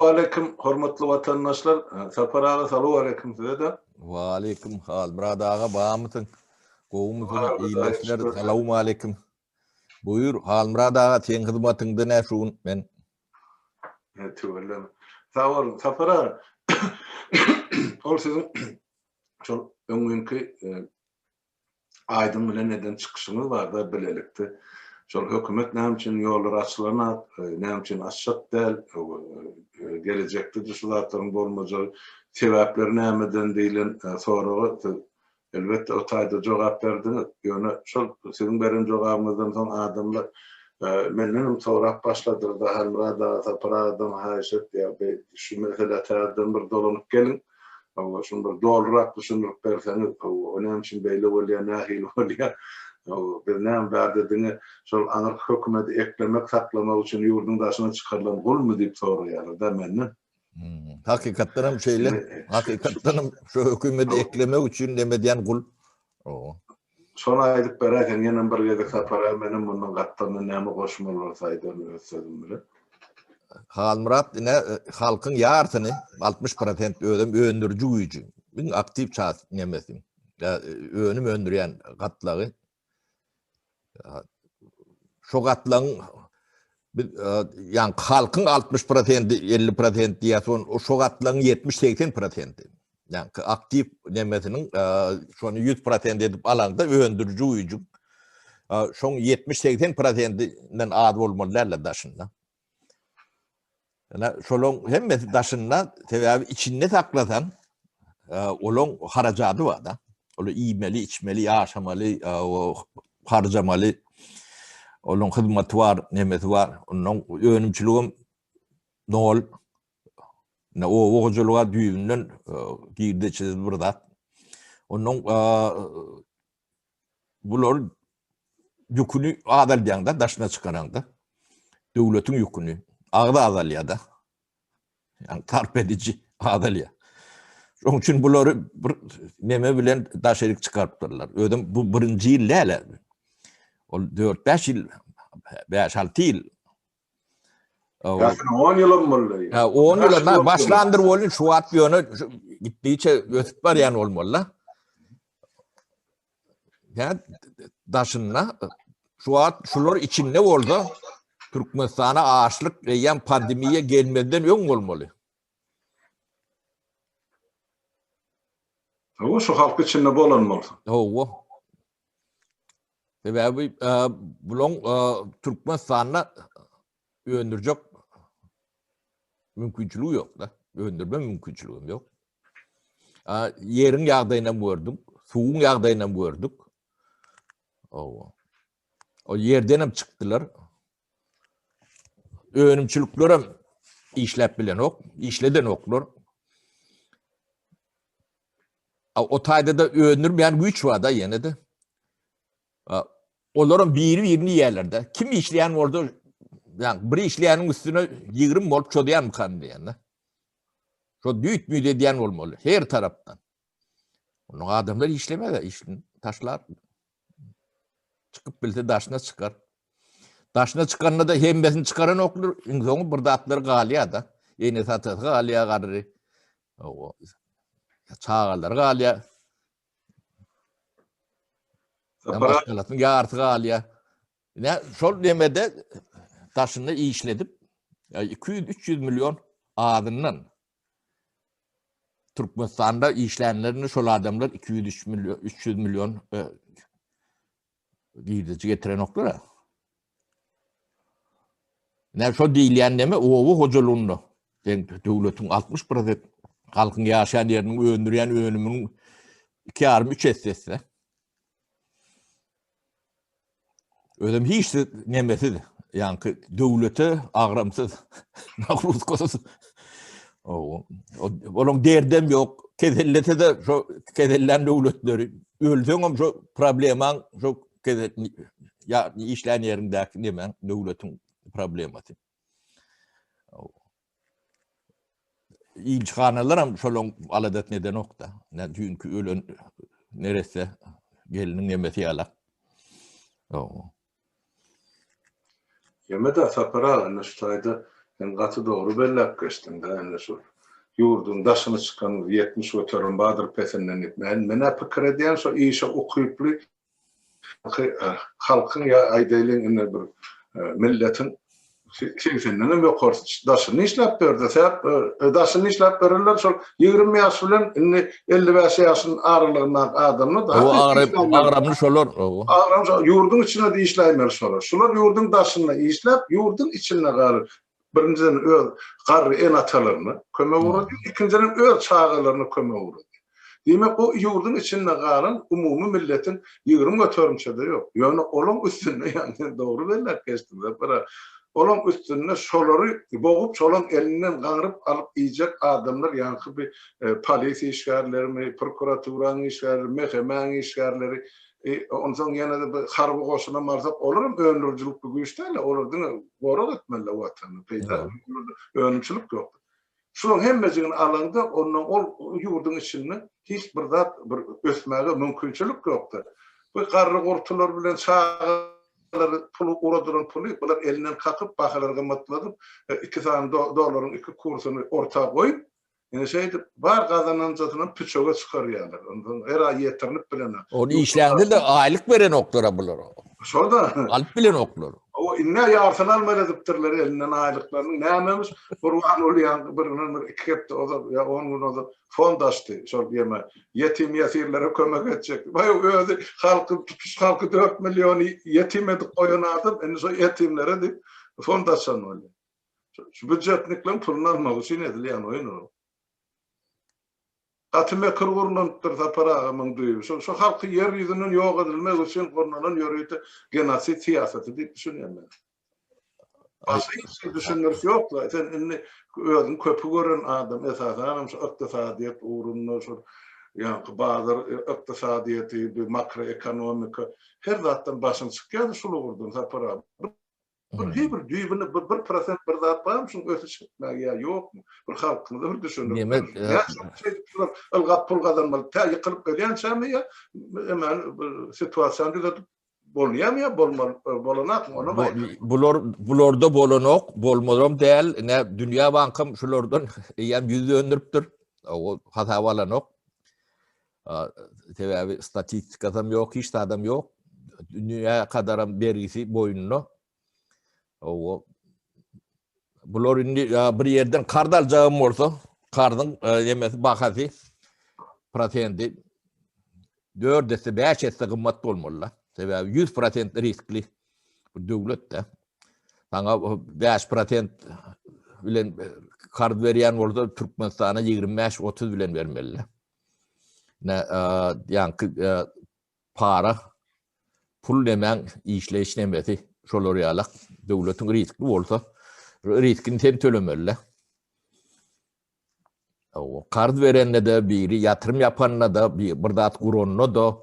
Aleýkum hormatly watandaşlar. Sapar aga salowaleýkum size-de. Waleýkim Halmyrat aga bamysyň? Gowumysyň? Ildeşler salowmaleýkim. Buýur Halmyrat aga seň hyzmatyňda nä şu gün men. Tüweleme. Sag boluň Sapar aga. Ol siziň şol öňňinki Aýdyň bilen eden çykyşyňyz barda bilelikde. Şol hökümet näme üçin ýollar açylanak, näme üçin açjak däl, gelejekde-de şu zatlaryň bolmajagy, sebäpleri nämeden diýlen soraga siz elbetde o taýda jogap berdiňiz. Ýöne şol siziň beren jogabyňyzdan soň adamlar mendenem sorap başladylar-da, Halmyrat aga, Sapar agadan haýyş etýär, şu meselä täzeden bir dolanyp geliň. Hawa, şuny bir dolurak düşündirip berseňiz, hawa, o näme üçin beýle bolýar, nähili bolýar? Hawa, biz näme bärde diňe şol aňyrky hökümeti eklemek, saklamak üçin ýurduň daşyna çykarylan gulmy diýip soraýarlar-da menden. Hakykatdan hem şeýle. Hakykatdan hem şu hökümeti eklemek üçin neme edýän gul. Hawa. Şony aýdyp beräýseň ýenem bir gezek Sapar aga menem mundan gapdalynda näme goşmaly bolsa aýdaryn öz sözüm bilen. Halmyrat ine halkyň ýarsyny 60 prosent özem öndüriji güýji iň aktiw ças nemesi önüm öndürýän gatlagy şo gatlagyň biz ýa halkyň 60 prosenti 50 prosent diýýäs şo gatlagyň 70-80 prosenti Ýaňky aktiw nemesiniň şony 100% edip alaňda öndüriji güýjüň şoň 70-80 prosentinden az bolmaly däldir daşynda. Ýa şolaň hemmesi daşynda, sebäbi içinde saklasaň, olaň harajady bar-da. Olar iýmeli, içmeli, ýaşamaly, harjamaly. Olaň hyzmaty bar, nemesi bar. Ondan önümçiligem nol. Ne oba hojalyga düýbünden girdeçisiz bir zat. Ondan bular ýüküni azaldýaňda, daşyna çykaraňda döwletiň ýüküni agzy azalýar-da. Ýani sarp ediji azalýar. Şonuň üçin bulary bir neme bilen daşaryk çykarypdyrlar. Özem bu birinji ýyl däl. Ol 4-5 ýyl, 5-6 ýyl Ýa 10 ýylam boldy. Ha, 10 ýyl ha, başlandyr bolun şu wagt ýöne gitdigiçe ösüp barýan bolmaly. Ýa daşynda şu wagt şular içinde bolsa Türkmenistana açlyk eýýäm pandemiýa gelmezden öň bolmaly. Hawa, şu halk içinde bolan bolsa. Hawa. Sebäbi bulaň Türkmenistanda öndürjek mümkinçiligi ýok-da. Öndürme mümkinçiligi hem ýok. Ýeriň ýagdaýyny hem gördük, suwuň ýagdaýyny hem gördük. Hawa. O ýerden hem çykdylar. Önümçilikler hem işläp bilenok, işledenoklar. O taýda-da öndürmeýän güýç bar-da ýene-de. Olaram biri-birini iýýärler-de. Kim işleýän bolsa, ýa bir işleýäniň üstüne 20 bolup çozýarmykan diýende. Şo düýt-müýt edýän bolmaly her tarapdan. Onuň adamlar işlemez, işini taşlar. Çykyp bilse daşyna çykar. Daşyna çykanda-da hemmesini çykaranoklar, iň soňy bir zatlar galýar-da. Enesi-atasy galýar garry. Çagalary galýar. Maşgalasynyň ýarysy galýar. Ne şol nemede daşynda işledip 200-300 milyon azyndan Türkmenistanda işlänlerini şol adamlar 200 milyon 300 milyon e, girdeji getirenoklar. Ne şo diýilýän neme oba hojalygynda sen döwletiň 60% halkyň ýaşaýan ýeriniň öndürýän önüminiň 2,5-3 essesi. Özem hiç nemesiz, ýaňky döwlete agramsyz, nagruzkasyz. Onuň derdem ýok. Kesellese-de şo kesellän döwletleri, ölseňem şo problemaň şo ýa işlän ýeriňdäki nemäň döwletiň problemasy. Ilçihanalaram şolaň aladasyny edenok-da. Nä düýnki ölen neresse gelniň nemesi ýalak. Ýeme-de Sapar aga, indi şu taýda. Sen gaty dogry belläp geçdiň-dä indi şu ýurduň daşyna çykan 70% bardyr pesinden diýip. Men men-ä pikir edýän şo işe ukyply halkyň ýa aýdaýlyň indi bir milletiň segsenden hem ýokarsy daşyny işläp berdi. Sebäp daşyny işläp bererler şol 20 ýaş bilen indi 55 ýaşyň aralygyndaky adamlar da. Agramly şolar. Agram şol ýurduň içinde de işläýmeli şolar. Şular ýurduň daşynda işläp, ýurduň içinde galyp, birinjiden öz garry ene-atalaryna kömek ugradýar, ikinjiden öz çagalaryna kömek ugradýar. Diýmek, o ýurduň içinde galan umumy milletiň 20 göterimçe-de ýok. Ýöne olaň üstünde, ýagny sen dogry belläp geçdiň, Zepar aga, olaň üstünde şolary bogup, şolaň elinden gaňryp alyp iýjek adamlar, ýaňky bir polisiýa işgärlerimi, prokuraturanyň işgärleri, MHM-niň işgärleri, onsoň ýene-de bir harby goşunam alsak, olaram öndürijilikli güýç däl-ä, olar diňe gorag etmeliler watany, peýda, önümçilik ýok. Şularyň hemmejigini alaňda, onda ol ýurduň içinde hiç bir zat bir ösmäge mümkinçilik ýokdur. Bu garry-gurtular bilen çagalary puly uradylan puly bular elinden kakyp, bahalary gymmatladyp, iki sany dollaryň iki kursuny orta goýup, ine şeýdip bar gazananjasynam püçege çykarýarlar. Onsoň her aý ýetirilip bilenok. Ony işläňde-de aýlyk berenoklar-a bular. Şol-da. Alyp bilenoklar. Hawa, indi ýarsyny almaly edipdirler elinden aýlyklarynyň. Nämemiş, Gurbanguly ýaňky bir günden bir iki hepde ozal ýa on gün ozal fond açdy şol ýeme ýetim-ýesirlere kömek etjek. Baý özi halky tutuş halky dört milliony ýetim edip goýan adam indi şo ýetimlere diýip fond açan bolýar. Şu býujetnikleriň puluny almak üçin edilýän oýun ol. Gaty mekir gurnanypdyr Sapar agamyň düýbi. Şo şo halky ýer ýüzünden ýok edilmek üçin gurnalan ýörite genosid syýasaty diýip düşünýän men. Başga hiç bir düşündiriş ýok-la. Sen indi özüň köpi gören adam, esasanam şu ykdysadyýet ugrunda şol ýaňky bazar ykdysadyýeti, bir makroekonomika her zatdan başyň çykýardy şul ugurdan Sapar aga. Bir hiç bir düýbünde bir bir prosent bir zat barmy şuň ösüş etmäge ýa ýokmy? Bir halkymyza bir düşündirip. Neme şular ylgap pul gazanmaly tä ýykylyp ölýänçämi ýa hemen bir situasiýany düzetip bolýamy ýa bolmaly bolanakmy onam aýt. Bular bularda bolanok, bolmazam däl. Ine Dünýä bankam şulardan eýýäm ýüz döndüripdir. O hasaba alanok. Sebäbi statistikasam ýok, hiç zadam ýok. Dünýä kadaram bergisi boýnuna. Owo. Bular indi bir ýerden karz aljagym bolsa, karzyň ýemesi bahasy prosendi 4 esse, 5 esse gymmat bolmaly. Sebäbi 100% riskli bu döwlet-de. Saňa 5% bilen karz berýän bolsa Türkmenistana 25-30 bilen bermeli. Ne ýaňky para pul nemäň işleýiş nemesi şolar ýalak döwletiň riskli bolsa riskini sen tölemeli. O karz berende-de biri ýatyrym ýapanda-da bir zat guranda-da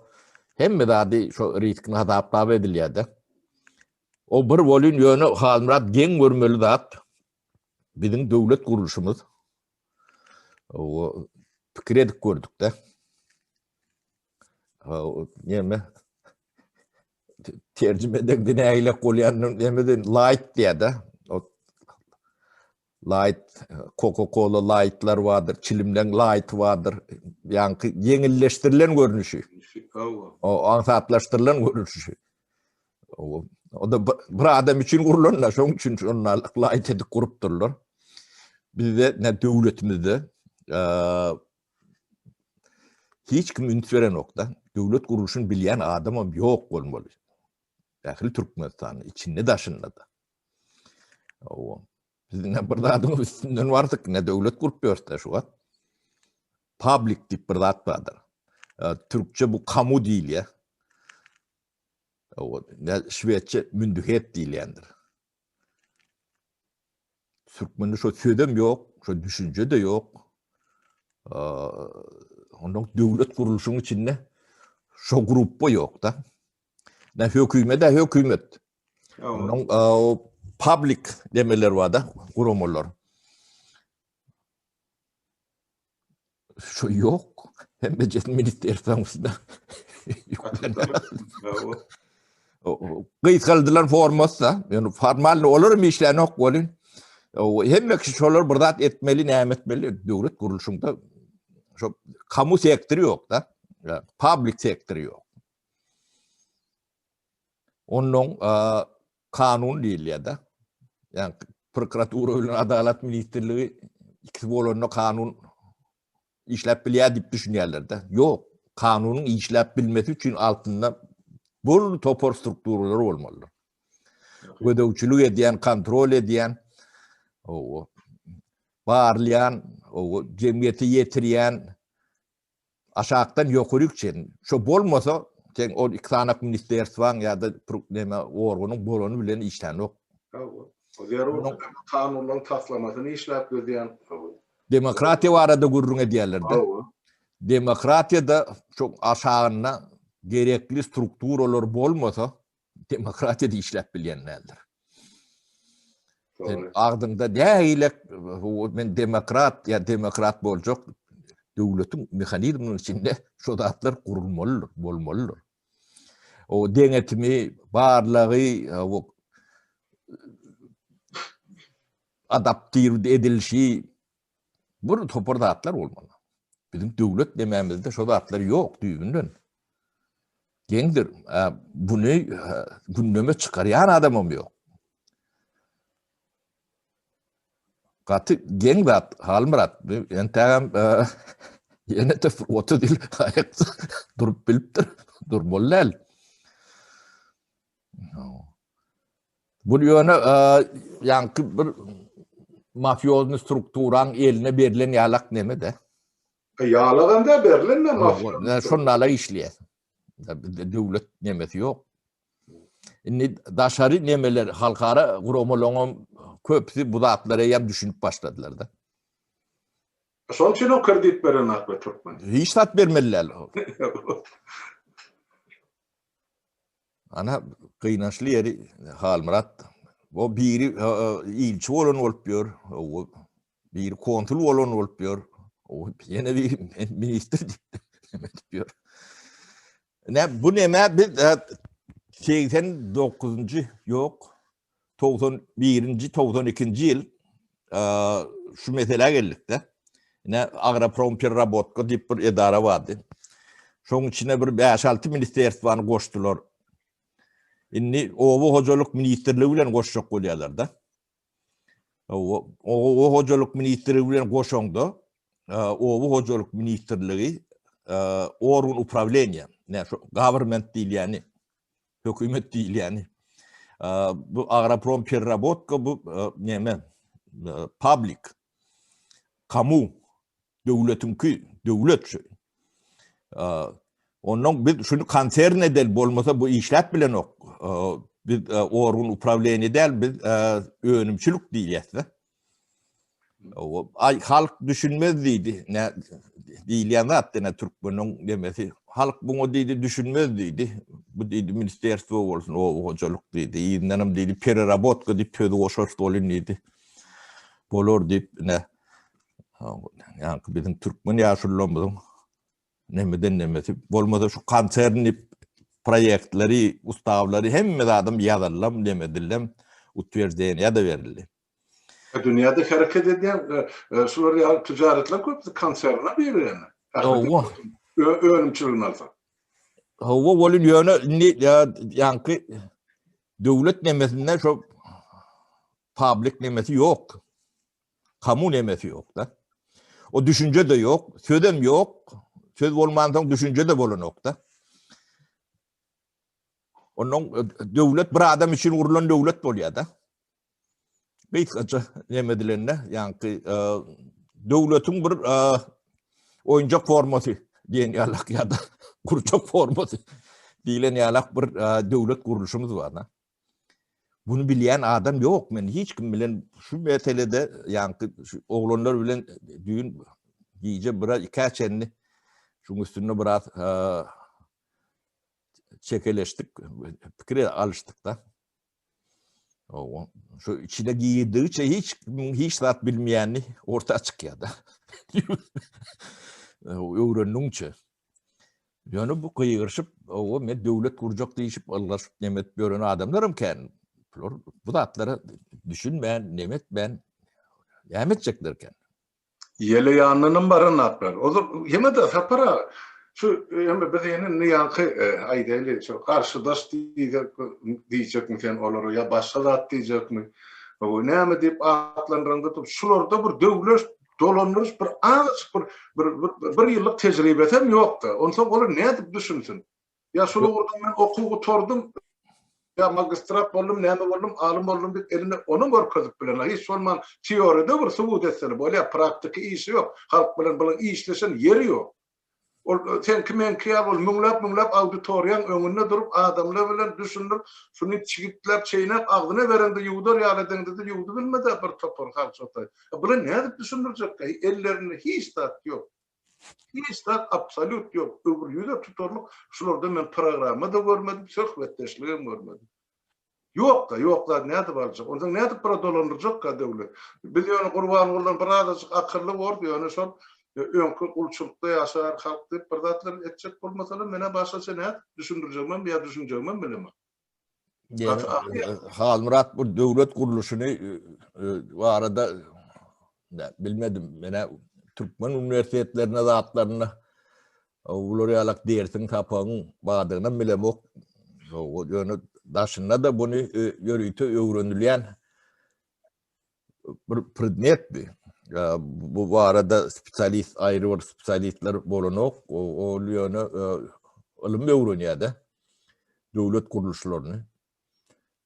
hemme zady şo riskini hasaplap edilýär-de. O bir bolyn ýöne Halmyrat geň görmeli zat biziň döwlet gurluşymyz O pikir edip gördük-de. Näme? Terjime edende nägilek bolýan näme diýen light diýär-de. O light Coca-Cola lightlar bardyr, çilimleň light bardyr. Ýaňky ýeňilleşdirilen görnüşi. O aňsatlaşdyrylan görnüşi. O da bir adam üçin gurlan da, şoň üçin şonda laýt edip gurupdyrlar. Bizde ne döwletimizde hiç kim üns berenok da. Döwlet gurluşyny bilýän adamam ýok bolmaly. Ähli Türkmenistanda, içinde daşynda da. O biz ne bir zadyň üstünden bardyk, ne döwlet gurup ýörüs şu wagt. Public diýip bir zat bardyr. Türkçe bu kamu diýilýär. Ne şwedçe mündühet diýilýändir. Türkmende şo sözem ýok, şo düşünje-de ýok. Ondan döwlet gurluşyň içinde şo gruppa ýok-da. Ne hökümet, ne hökümet. Ondan public demeler bar-da, guramalar. Şu ýok. Hemme jesin ministerstwaň üstüne. Gysgaldylan formasy da, ýöne formalny olar hem işlänok welin. Hemme kişi şolar bir zat etmeli, näme etmeli? Döwlet gurluşynda şo kamu sektory ýok da. Public sektory ýok. Ondan kanun diýilýär da. Ýani prokuratura bilen adalat ministrligi ikisi bolanda kanun işläp bilýär diýip düşünýärler-de. Ýok, kanunyň işläp bilmesi üçin altynda bir topar strukturalar bolmalydyr. Gözegçilik edýän, kontrol edýän, owo, barlaýan, owo, jemgyýete ýetirýän, aşakdan ýokaryk çenli. Şo bolmasa, sen ol iki sanak ministerstwaň ýa-da neme organyň bolany bilen işlänok. Hawa. Zerur kanunlaryň taslamasyny işläp düzýän. Demokratiýa barada gürrüň edýärler-de. Demokratiýada şu aşagynda gerekli strukturalar bolmasa, demokratiýada işläp bilýän däldir. Sen agzyňda nähili men demokrat ýa demokrat boljak döwletiň mehanizminiň içinde şu zatlar gurulmalydyr, bolmalydyr. O deňetimi, barlagy, o adaptir edilişi bir topar zatlar bolmaly. Biziň döwlet nemämizde şo zatlar ýok düýbünden. Geňdir. Buny gündeme çykarýan adamam ýok. Gaty geň zat Halmyrat. Entägem ýene-de 30 ýyl aýakda durup bilipdir. Durmaly däl. Bu ýöne ýaňky bir mafiozny strukturaň eline berlen ýalak neme-de. Ýalagam da berlen de mafiozny. Şonda işleýär. Bizde döwlet nemesi ýok. Indi daşary nemeler, halkara guramalaryň köpüsi bu zatlara hem düşünip başladylar-da. Şonuň üçin o kredit berenok türkmen. Hiç zat bermeli däl. Ana gynançly ýeri Halmyrat o biri ilçi bolan bolup ýör, o biri konsul bolan bolup ýör, o ýene biri ministr diýip ýör. Ne bu neme biz 89-njy ýok 91-nji 92-nji ýyl şu meselä geldik-de. Ine Agropromperrabotka diýip bir edara bardy. Şoň içine bir 5-6 ministerstwany goşdular. Indi oba hojalyk ministrligi bilen goşjak bolýarlar-da. Oba hojalyk ministrligi bilen goşaňda, oba hojalyk ministrligi organ uprawleniýa, näme şu government diýilýäni, hökümet diýilýäni. Bu agroprom perrabotka bu näme public kamu döwletiňki döwlet şu. Ondan biz şuny konsern edel bolmasa bu işläp bilenok. Biz organ uprawleniýa däl biz önümçilik diýilýär. Ay halk düşünmez diýdi. Ne diýilýän zat ene türkmeniň demesi. Halk buňa diýdi düşünmez diýdi. Bu diýdi ministerstwo bolsun oba hojalyk diýdi. Yzyndan hem diýdi pererabotka diýip sözi goşarys bolyn diýdi. Bolar diýip ne ýaňky biziň türkmen ýaşulularymyzyň nemeden nemesi bolmasa şu konsern diýip proýektleri, ustawlary hemme zadam ýazyldam, nemedildem, utwерждение da berildi. Dünýäde hereket edýän şular ýaly tijaretler köpüsi konserne birigeni. Hawa. Önümçiligini alsak. Hawa, welin ýöne indi ýaňky döwlet nemesinde şo public nemesi ýok. Kamu nemesi ýok-da. O düşünje de ýok, sözem ýok. Söz bolmansoň düşünje de bolanok-da. Ondan döwlet bir adam üçin gurlan döwlet bolýar-da. Gysgaça neme edilende, ýaňky e, döwletiň bir e, oýunjak formasy diýen ýalak ýa-da gurjak formasy diýlen ýalak bir e, döwlet gurluşymyz bar. Da. Bunu bilýän adam ýok. Men hiç kim bilen şu meselede ýaňky şu oglanlar bilen düýn gije biraz ikä çenli şuň üstünde biraz çekeleşdik, pikir alyşdyk da. Owa, şu içine girdigiçe hiç hiç zat bilmeýänini orta çykýar da. Öwrendiňçe. Ýöne bu gygyryşyp, owa men döwlet gurjak diýişip, ylgaşyp neme edip ýören adamlaram kän. Bular bu zatlara düşünmän, neme etmän. Näme etjeklerken? Ýele ýanyndanam baranaklar. Ozal ýene-de Sapar aga, şu ýene biz ýene indi ýaňky aýdaýly, şu garşydaş diýjek diýjekmi sen olara ýa başga zat diýjekmi? Hawa, näme diýip atlandyraňda şularda bir döwlet dolandyryş bir azajyk bir bir bir ýyllyk tejribesem ýok-da. Onsoň olar nädip düşünsin? Ýa şul ugurdan men okuw gutardym, ýa magistrat boldum, näme boldum, alym boldum diýip elinde ony görkezip bilenok. Hiç bolman teoriýada bir subut etseli bolýar, praktiki işi ýok. Halk bilen bulaň işleşen ýeri ýok. Ol seňki meňki ýaly ol müňläp-müňläp auditoriýaň öňünde durup adamlar bilen düşündirip, şuny çigitläp, çeýnäp agzyna bereňde ýuwdar ýaly edeňde-de ýuwdubilmedi bir topar halk. Bular nädip düşündirjekkä? Ellerinde hiç zat ýok. Hiç zat absolýut ýok. Öbür ýüze tutarlyk şularda men programma-da görmedim, söhbetdeşligem görmedim. Ýok-da, ýok zat nädip aljak? Onsoň nädip bura dolandyrjakka döwlet? Biz ýöne Gurbangulydan bir azajyk akylly bordy, ýöne şol öňki gulçulykda ýaşaýan halk diýip bir zatlar etjek bolmasalar, men-ä başgaça nädip düşündirjegimem ýa düşünjegimem bilemok. Halmyrat bu döwlet gurluşyny barada bilmedim. Menä türkmen uniwersitetlerinde zatlarynda bular ýalak dersiň sapagyň bardygyny bilemok. Ýöne daşynda-da buny ýörite öwrenilýän bir predmet bi. Bu barada spesialist aýry bir spesialistler bolanok. Ol ýöne ylym öwrenýär-de. Döwlet gurluşlaryny.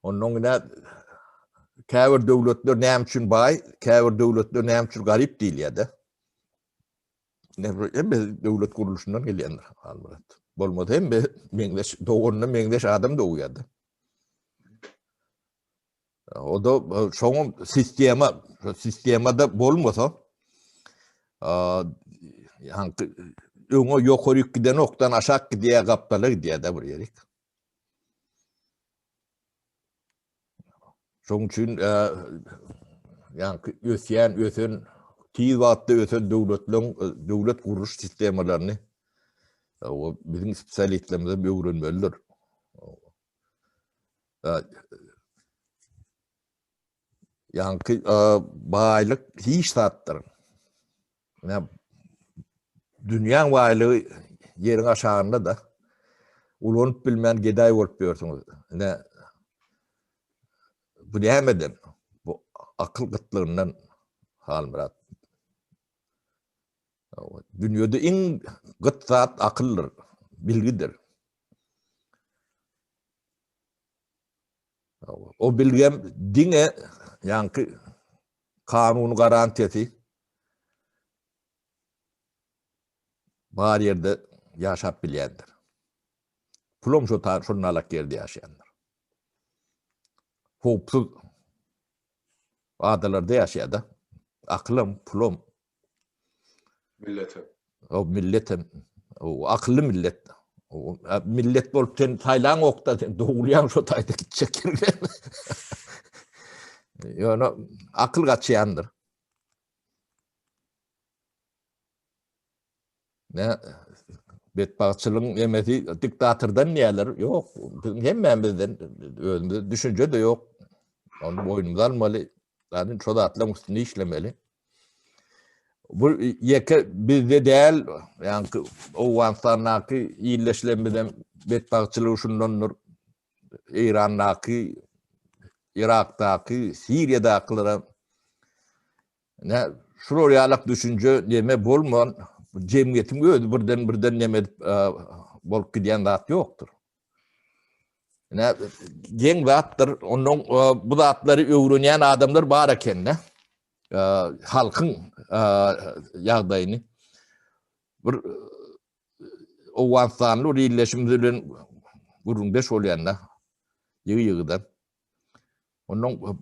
Ondan ine käbir döwletler näme üçin baý, käbir döwletler näme üçin garyp diýilýär-de. Hemme döwlet gurluşyndan gelýändir Halmyrat. Bolmasa hemme meňzeş doganyna meňzeş adam dogýar-da. O da şoňa sistema, sistemada bolmasa, ýaňky öňe ýokaryk giden okdan aşak gidýär, gapdala gidýär-de bir ýerik. Şoň üçin ýaňky ösýän, ösen, tiz wagtda ösen döwletleriň döwlet gurluş sistemalaryny o biziň spesialistlerimiz hem öwrenmelidir. Ýaňky baýlyk hiç zatdyr. Ýa dünýäň baýlygy ýeriň aşagynda da ulanyp bilmän gedaý bolup ýörsüňiz. Ine bu nämeden? Bu akyl gytlygyndan Halmyrat. Dünýede iň gyt zat akyldyr, bilgidir. O bilgem diňe ýaňky kanuny garantiýasy bar ýerde ýaşap bilýändir. Pulam şo şol nalak ýerde ýaşaýandyr. Howpsuz adalarda ýaşaýar-da. Akylam, pulam. Milletem. O milletem. O akylly millet. O millet bolup sen saýlaň okda sen dogulýaň şo taýda gitjek ýerine. Ýöne akyl gaçýandyr. Ne betbagtçylygyň emesi diktatordan diýerler. Ýok, biziň hemmämizden özümizde düşünje-de ýok. Ony boýnumyza almaly. Zaten şo zatlaryň üstünde işlemeli. Bu ýeke bizde däl, ýaňky Owganystandaky illeşilenimizem betbagtçylygy şundandyr. Eýrandaky, Yrakdaky, Siriýadakylara Ne şular ýalak düşünje neme bolman, jemgyýetiň özi birden birden neme edip bolup gidýän zat ýokdur. Ne geň zatdyr, ondan bu zatlary öwrenýän adamlar bar ekende, halkyň ýagdaýyny bir Owganystanly bir illeşimiz bilen gürrüňdeş bolýanda ýygy-ýygydan. Ondan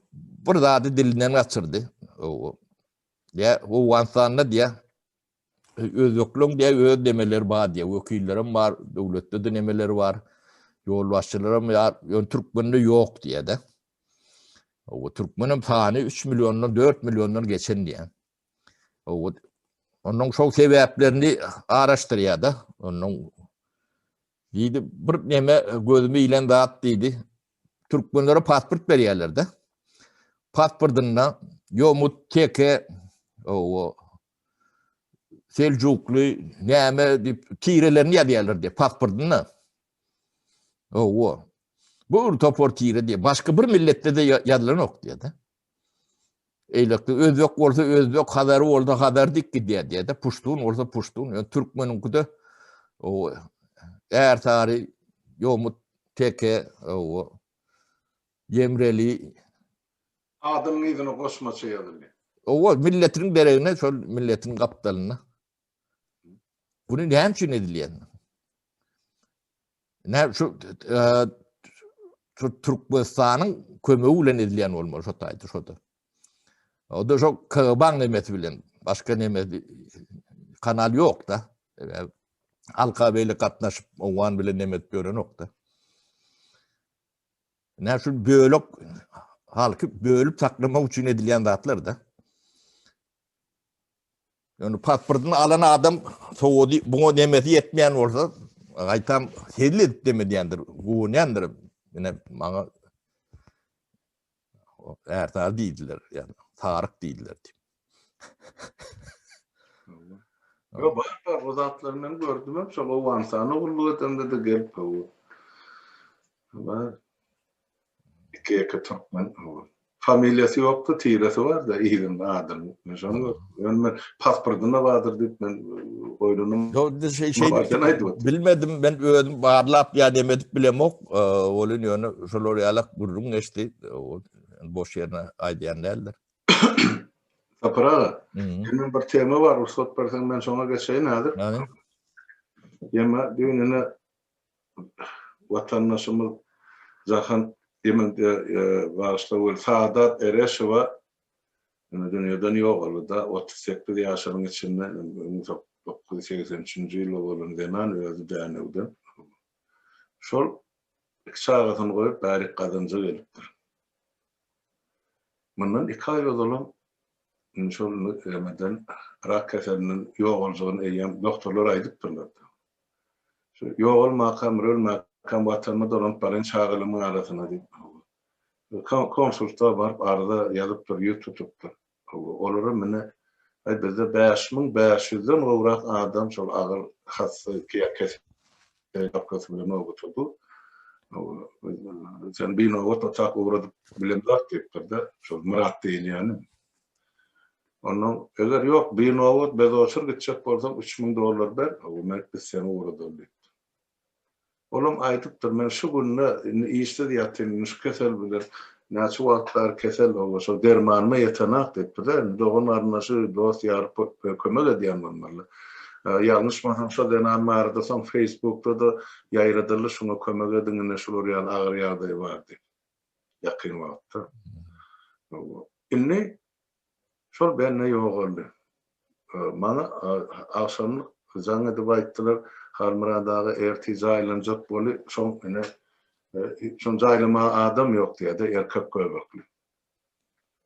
bir zady dilinden gaçyrdy. Diýä, Owganystanda diýä, özbekleň diýä öz nemeleri bar diýä, wekillerem bar, döwletde-de nemeleri bar, ýolbaşçylaram bar, ýöne türkmende ýok diýä-de. O türkmenem sany 3 milliondan, 4 milliondan geçen diýä. O Ondan şol sebäplerini araşdyrýar-da. Ondan diýdi, bir neme gözüme ilen zat diýdi. Türkmenlere pasport berýärler-de. Pasportynda Ýomut, Teke, o Seljukly näme diýip tirelerini ýazýarlar diýip pasportynda. Owa. Bu bir topar tire diýip başga bir milletde-de ýazylanok diýýär-de. Eýlekde özbek bolsa özbek, hazar bolsa hazar diýip gidýär diýýär-de, puştun bolsa puştun. Ýöne türkmeniňkide o ärsary, ýomut, teke, owa, ýemreli. Adynyň yzyna goşmaça ýazylýar. Owa, milletiniň deregine şol milletiň gapdalynda. Bunu näme üçin edilýär? Nä şu e, şu Türkmenistanyň kömegi bilen edilýän bolmaly şo taýda şo-da. O da şo KGB-nyň nemesi bilen başga neme kanal ýok da. Halka beýle gatnaşyp owgan bilen neme edip ýörenok da. Nä şu bölek halky bölüp saklamak üçin edilýän zatlar da. Ýöne pasportyny alan adam sowady buňa nemesi ýetmeýän bolsa, gaýtam hezil edip demedýändir, guwanýandyr. Ine maňa Ärsary diýdiler, ýa Saryk diýdiler diýip. Ýok, bar bar, o zatlary men gördüm hem, şol Owganystanda gulluk edemde-de gelip, hawa. Bar. Iki-ýeke türkmen, hawa. Familiýasy ýokdy, tiresi bardy, yzynda adyny. Men şony gördüm. Ýöne men pasportynda bardyr diýip men oýlandym. Ýok, şey, şey bilmedim, men özüm barlap ýa neme edip bilemok. Welin ýöne şolar ýalak gürrüň geçdi. Boş ýerine aýdýan däldir. Sapar aga, meniň bir tema bar, rugsat berseň men şoňa geçeýin häzir. Ýa-ma düýn ine watandaşymyz Jahan Ýemen bagyşla weli Sadat Ereşowa ine dünýeden ýogaldy-da, 38 ýaşynyň içinde 1983-nji ýylda bolan zenan özi Dänewden. Şol iki çagasyny goýup bärik gazanja gelipdir. Mundan iki aý ozalam indi şol nämeden rak keselinden ýogaljagyny eýýäm doktorlar aýdypdyrlar. Şu ýogalmakam, ölmäkäm watanyma dolanyp baraýyn çagalarymyň arasyna diýip, konsulstwa baryp arza ýazypdyr, ýüz tutupdyr. Olara mine, aý bizde 5500-den gowrak adam şol agyr hassa kesel ýapkasy bilen nobata dur. Sen binobat otag ugradyp bilemzok diýipdir-de, şol Myrat diýilýäni. Ondan eger ýok, binobat bezoçur gitjek bolsaň 3000 dollar ber, men biz seni ugradaly diýipdir. Olam aýdypdyr, men şu günde indi işsiz ýatyn, indi şu kesel bilen näçe wagt bäri kesel, hawa, şol dermanyma ýetenak diýipdir-de, indi dogan-garyndaşy, dost-ýary kömek edýän bolmaly. Ýalňyşmasam şo zenan barada soň Facebookda-da ýaýradyldy, şuňa kömek ediň, ine şular ýaly agyr ýagdaýy bar diýip. Ýakyn wagtda. Indi Şol bende ýogaldy. Maňa agşamlyk jaň edip aýtdylar, Halmyrat aga ertir jaýlanjak boly, şoň ine, şony jaýlamaga adam ýok diýýär-de, erkek göbekli.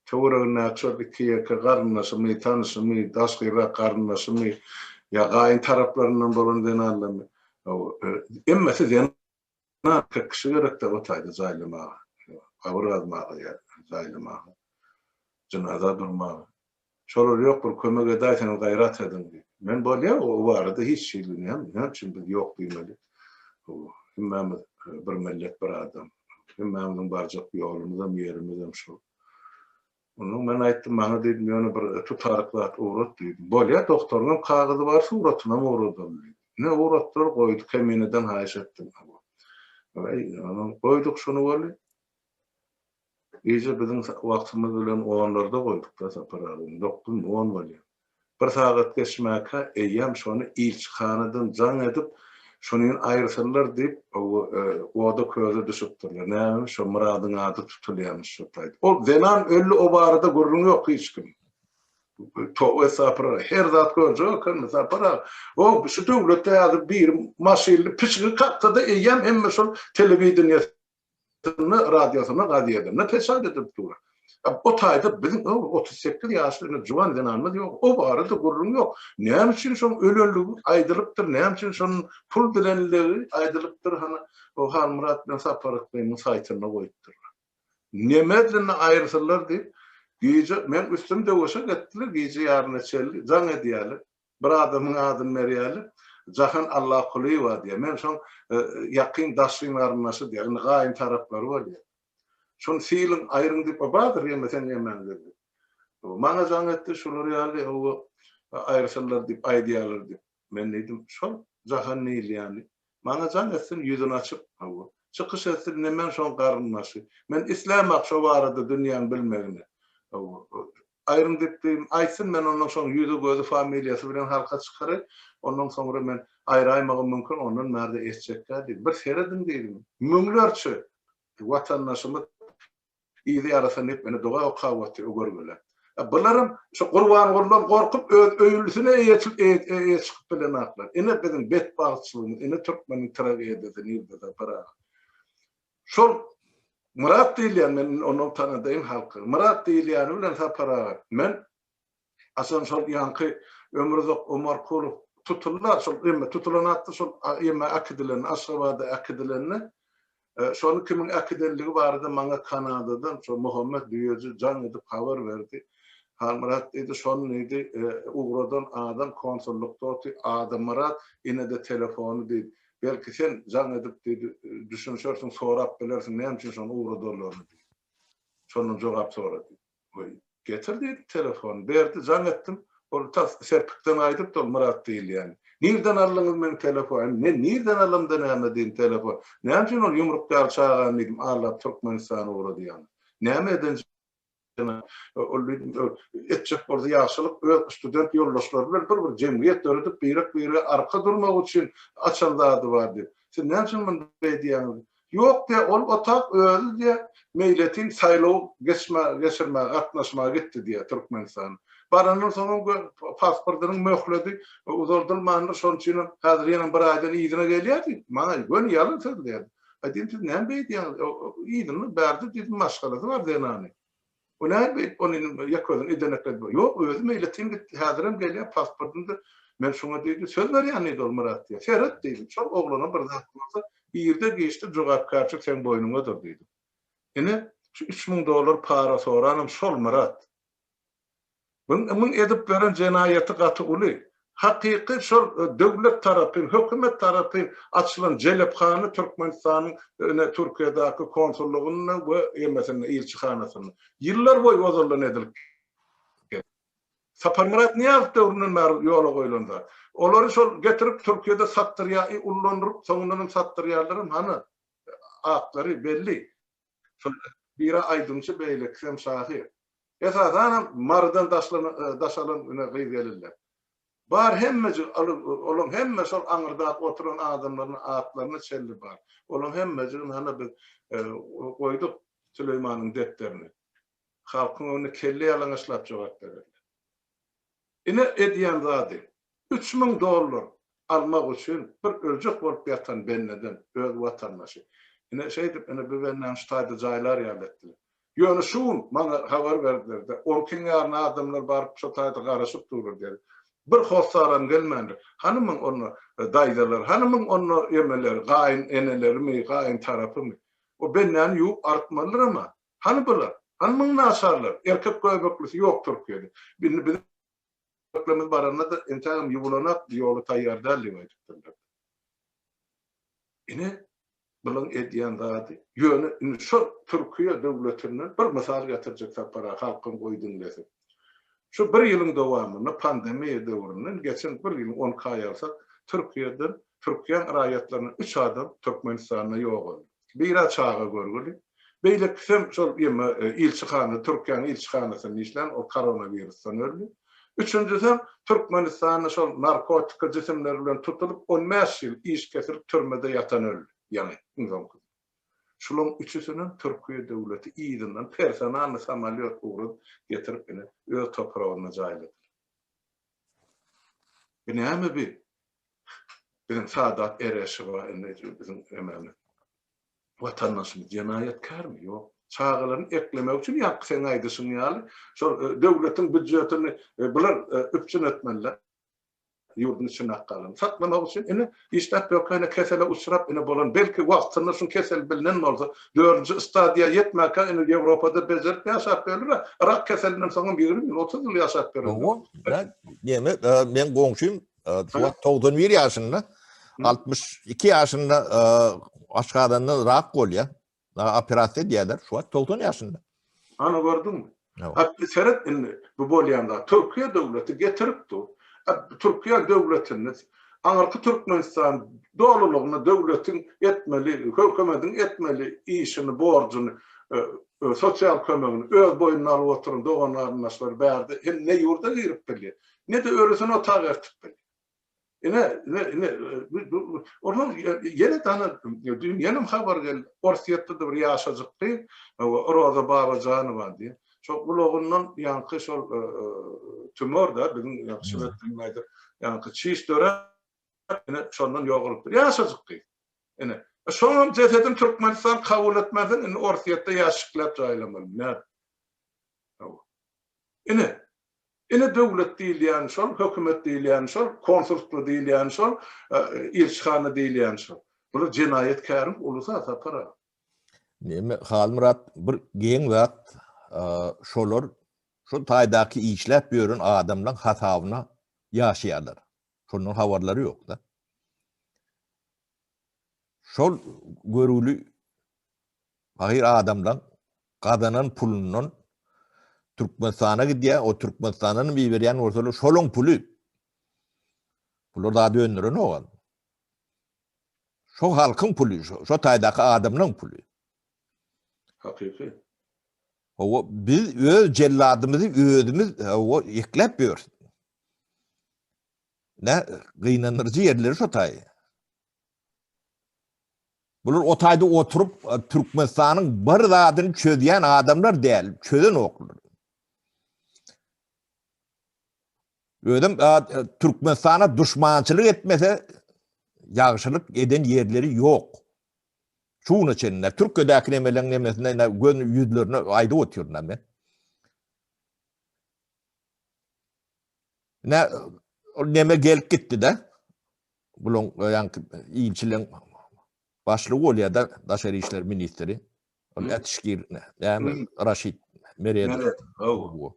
Töweregindäki şol iki-ýeke garyndaşymy, tanyşymy, daşgyrak garyndaşymy ýa gaýyn taraplaryndan bolan zenanlarymy, hemmesi zenan. Erkek kişi gerekde o taýda jaýlamaga, gabyr gazmaga ýa jaýlamaga, jynaza durmaga. Şolar ýok bir kömek edäýseňiz gaýrat ediň diýip. Men bolýa o barada hiç hili näme näme üçin biz ýok diýmeli. Hemmämiz bir millet bir adam. Hemmämiziň barjak ýolumyzam ýerimizem şol. Ondan men aýtdym, maňa diýdim, ýöne bir tutaryk zat ugrat diýdim. Bolýa, doktoryňam kagyzy bar, suratynam ugradaly diýdim. Ine, ugratdylar, goýdy, Kemineden haýyş etdim. Eý, onam goýduk şuny weli. Gije biziň wagtymyz bilen onlarda goýduk-da, Sapar aga, dokuzmy, on bolýar. Bir sagat geçmäkä eýýäm şony ilçihanadan jaň edip, şuny aýyrsynlar diýip, oda-köze düşüpdirler. Näme, şo Myradyň ady tutulýarmyş şo taýda. Ol zenan öldi, o barada gürrüň ýok hiç kim. Toba estagfurullah, her zat görjek ekenmi Sapar aga. O şu döwletde häzir biri maşynly pişigi kaksa-da eýýäm hemme şol telewideniýe radiosynda, gazetinde peçat edilip dur. O taýda biziň 38 ýaşly ine juwan zenanymyz ýok. O barada gürrüň ýok. Näme üçin şoň ölenligi aýdylypdyr, näme üçin şonuň pul dilenligi aýdylypdyr, hany o Halmyrat bilen Sapar Yklynyň saýtynda goýupdyrlar. Nemedlini aýyrsynlar diýip. Gije meň üstüm döwüşe getdiler, gije ýaryna çenli jaň edýärler. Bir adamyň adyny berýärler. Jahan Allakulyýewa diýýär. Men şoň ýakyn daşgyn garyndaşy diýýär. Indi gaýyn taraplary bolýar. Şony sylyň, aýryň diýip, o bardyr ýeme sen ýemäň diýdi. Maňa jaň etdi, şular ýaly hawa aýrysynlar diýip aýdýarlar diýip. Men diýdim, şol Jahan diýilýäni maňa jaň etsin, ýüzüni açyp, hawa, çykyş etsin, ine men şoň garyndaşy. Men islämak şo barada dünýäň bilmegini. Hawa, aýryň diýip diýdim, aýtsyn, men ondan soň ýüzi-gözi, familiýasy bilen halka çykaraý, ondan soňra men aýraýmagym mümkin, ondan bärde etjekgä diýdim. Bir serediň diýdim, müňlerçe watandaşymyz Yzy ýarasyn diýip ine doga okap otyr o görgüli. E bularam şu Gurbangulydan gorkup öz öýlüsine eýe eýe çykyp bilenaklar. Ine biziň betbagtçylygymyz, ine türkmeniň tragediýasy nirde Sapar aga. Şol Myrat diýilýän men ondan tanadaýyn halky. Myrat diýilýäni bilen Sapar aga men Haçan şol ýaňky Ömruzak Omarkulow tutuldy, şol emme tutulan atdy, şol emme äkidilende, Aşgabada äkidilende, şony kimiň äkidenligi barada maňa Kanadadan şol Muhammet Düýeji jaň edip habar berdi. Halmyrat diýdi, şony diýdi, ugradan adam konsullykda otyr, ady Myrat, ine-de telefony diýdi. Belki sen jaň edip diýdi, düşünişersiň, sorap bilersiň, näme üçin şony ugradanlaryny diýdi. Şondan jogap sora diýdi. Goý, getir diýdi telefony. Berdi, jaň etdim. Ol tas serpikden gaýdypdy ol Myrat diýilýän. Nirden aldyňyz meň telefony? Men nirden alamda näme diýdim telefon. Näme üçin ol ýumruk ýaly çagany diýdim aldap Türkmenistana ugradýaňyz? Näme eden ol diýdim etjek bolsa ýagşylyk öz student ýoldaşlary bilen bir bir jemgyýet döredip birek-birege arka durmak üçin açan zady bar diýip. Siz näme üçin muny beýdýäňiz? Ýok diýýär, ol otag özi diýýär, meýletin saýlaw geçmä, geçirmäge gatnaşmaga gitdi diýýär Türkmenistana. Barandan soňam pasportynyň möhledi uzaldylmandyr, şonuň üçinem häzir ýene bir aýdan yzyna gelýär diýip, maňa göni ýalan sözleýärdi. Aý diýdim, siz näme beýdýäňiz? Yzynda bärde diýdim, maşgalasy bar zenany. O näme beýdip ony indi ýeke özüni idenekledip. Ýok, özi meýletin gitdi, häzirem gelýär, pasportyny-da men şuňa diýdi, söz berýän diýdi ol Myrat diýýär. Seret diýdim, şol oglana bir zat bolsa, irde-giçde jogapkärçilik seň boýnuňadyr diýdim. Ine, şu 3000 dollar para soranam şol Myrat. Muň edip beren jenaýaty gaty uly. Hakyky şol döwlet tarapyn, hökümet tarapyn açylan jelephana Türkmenistanyň ine Türkiýedäki konsullygynda we emesinde, ilçihanasynda. Ýyllar boýy ozaldan edilip geldi. Saparmyrat Nyýazow döwründen bäri ýola goýlan zat. Olary şol getirip Türkiýede satdyrýar, ullandyryp, soňundanam satdyrýarlaram hany atlary belli. Şol biri aýdymçy, beýlekisem şahyr. Esasanam Marydan daşalan ine gyz-gelinler. Bar hemmejik olaň hemme şol aňyrdaky oturan adamlaryň atlaryna çenli bar. Olaň hemmejigini hana biz goýduk Süleýmanyň depderine. Halkyň öňünde kelle ýalaňaçlap jogap bererler. Ine edýän zady. 3000 dollar almak üçin bir öljek bolup ýatan bendeden öz watandaşy. Ine şeýdip ine bu bendäni şu taýda jaýlar ýaly etdiler. Ýöne şu gün maňa habar berdiler-de, on ikiň ýaryna adamlar baryp şo taýda garaşyp durlar diýdi. Bir hossaram gelmändir. Hany muň onda daýzalary, hany muň onda emeleri, gaýyn enelerimi, gaýyn tarapymy? O bendäni ýuwup artmalydyram-a. Hany bular? Hany muň naçarlar? Erkek göbeklisi ýok Türkiýede. Indi biziň göbeklerimiz baranda-da entägem ýuwulanak, ýola taýýar däl diýip aýdypdyrlar. Ine, bulaň edýän zady. Ýöne indi şol Türkiýe döwletinden bir mysal getirjek Sapar aga, halkyň goý diňlesin. Şu bir ýylyň dowamynda pandemiýa döwründen geçen bir ýylyň 12 aý alsak, Türkiýeden, Türkiýäň raýatlaryndan üç adam Türkmenistanda ýogaldy. Biri çaga görgüli, beýlekisem şol ýeme ilçihana, Türkiýäniň ilçihanasynda işlän, ol koronawirusdan öldi. Üçünjisem Türkmenistanda şol narkotika jisimleri bilen tutulyp, on bäş ýyl iş kesilip türmede ýatan öldi, ýaňy, iň soňkusy. Şulaň üçüsinem Türkiýe döwleti yzyndan personalnyý samolýot ugradyp getirip ine öz topragynda jaýladylar. Bu näme bi? Biziň Sadat Ereşowa indi biziň ememiz. Watandaşymyz jenaýatkärmi? Ýok. Çagalaryny eklemek üçin ýaňky seň aýdyşyň ýaly şol döwletiň býudjetini bular üpjün etmeliler. ýurduň içinde galan. Saklamak üçin ine işläp ýörkä kesele uçrap ine bolan belki wagtynda şuň kesel bilinen bolsa dördünji stadiýa ýetmäkä ine Ýewropada bejerip ýaşap ýörler. Rak keselinden soňam 20 ýyl 30 ýyl ýaşap ýörenler. Hawa, näme meň goňşym şu wagt 91 ýaşynda 62 ýaşynda aşgazandan rak bolýar. Operasiýa edýärler. Şu wagt 90 ýaşynda. Ana gördüňmi? Ha seret indi bu bolýan zat. Türkiýe döwleti getirip dur. Türkiýe döwletini aňyrky Türkmenistan dolulygyna döwletiň etmeli, hökümediň etmeli işini, borjuny, sosial kömegini öz boýnuna alyp oturan dogan-garyndaşlary bärde hem ne ýurda girip bilýär, ne-de ölüsini otag ertip bilýär. Ine, ine, ine, ondan ýene dana, düýn ýene habar geldi. Orsýetde-de bir ýaşajyk gyz, Roza Babajanowa diýen. Şol gulagyndan ýaňky şol tümör da, biziň ýaňky şwed dilinde aýdyp, ýaňky çiş döräp, ine, şondan ýogalypdyr. Ýaşajyk gyz. Ine, şoňam jesedini Türkmenistan kabul etmezden, indi Orsýetde ýaşikläp jaýlamaly. Nädip? Ine, ine döwlet diýilýän şol, hökümet diýilýän şol, konsulstwo diýilýän şol, ilçihana diýilýän şol. Bular jenaýatkäriň ulusy Sapar aga. Neme Halmyrat bir geň zat şolar şol taýdaky işläp ýören adamlaň hasabyna ýaşaýarlar. Şondan habarlary ýok-da. Şol görgüli pahyr adamlaň gazanan pulundan Türkmenistana gidýär, o Türkmenistandan hem iberýän bolsalar, şolaň puly. Bular zat öndürenok. Şo halkyň puly, şo taýdaky adamlaň puly. Hakyky. Hawa, biz öz jelladymyzy özümiz hawa ekläp ýörüs. Ne gynandyryjy ýerleri şo taý. Bular o taýda oturyp Türkmenistanyň bir zadyny çözýän adamlar däl, çözenoklar. Özüm Türkmenistana duşmançylyk etmese ýagşylyk eden ýerleri ýok. Şu güne çenli Türkiýedäki nemeleň nemesine göz ýüzlerine aýdyp otyryn men. Ne ol neme gelip gitdi de. Bulaň ýaňky ilçileň başlygy bolýar da daşary işler ministri. Ol Ätişgir näme Raşid Meredow.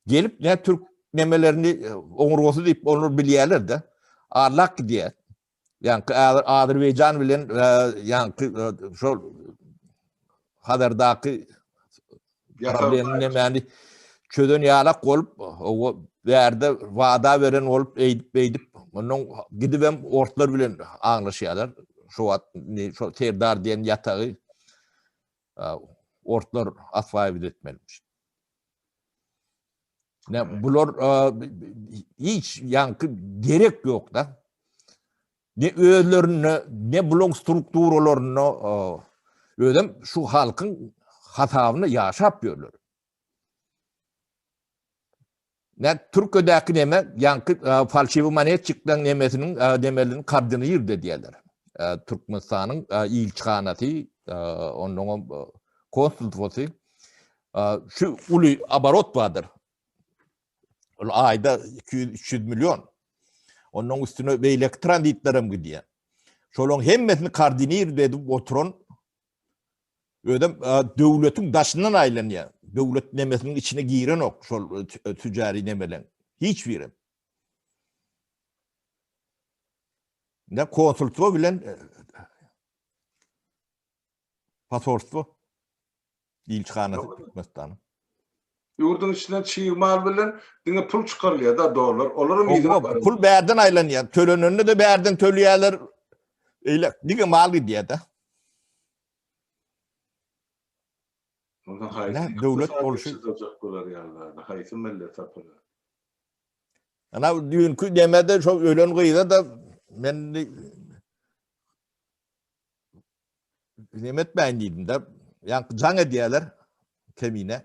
Gelip ne türk nemelerini oňurgasy diýip olar bilýärler de. Arlak gidýär. Ýaňky Azerbaýjan bilen ýaňky şol Hazardaky problemi nämäni çözen ýalak bolup, o bärde wada beren bolup, eýdip beýdip, ondan gidibem orslar bilen aňlaşýarlar. Şu wagt şo Serdar diýen ýatagy orslar aswaýyp etmelimiş. Ne bular hiç ýaňky gerek ýok da. Ne özlerinde, ne bulaň strukturalarynda özem şu halkyň hasabyna ýaşap ýörler. Ne Türkiýedäki neme, ýaňky falşiwi monetçikleň nemesiniň nemelini koordinirde diýerler. Türkmenistanyň ilçihanasy, onnoňam konsulstwosy şu uly aborot bardyr. Ol aýda 200-300 million. Ondan üstüne beýleki tranzitler hem gidýär. Şolaryň hemmesini koordinir edip oturan özem döwletiň daşyndan aýlanýar. Döwlet nemesiniň içine girenok şol tücari nemeleň. Hiç biri. Ne konsultwa bilen Posolstwo ilçihanasy Türkmenistanyň. Ýurduň içinden çig mal bilen diňe pul çykarylýar da dollar. Olaram yzyna barýar. Pul bärden aýlanýar. Tölenende de bärden töleýärler. Eýle diňe mal gidýär da. Ondan haýsy döwlet bolşy bolar ýaly haýsy millet tapylar. Ana düýnki demede şo ölen gyza da men Neme etmäýin diýdim-de. Ýaňky jaň edýärler Kemine.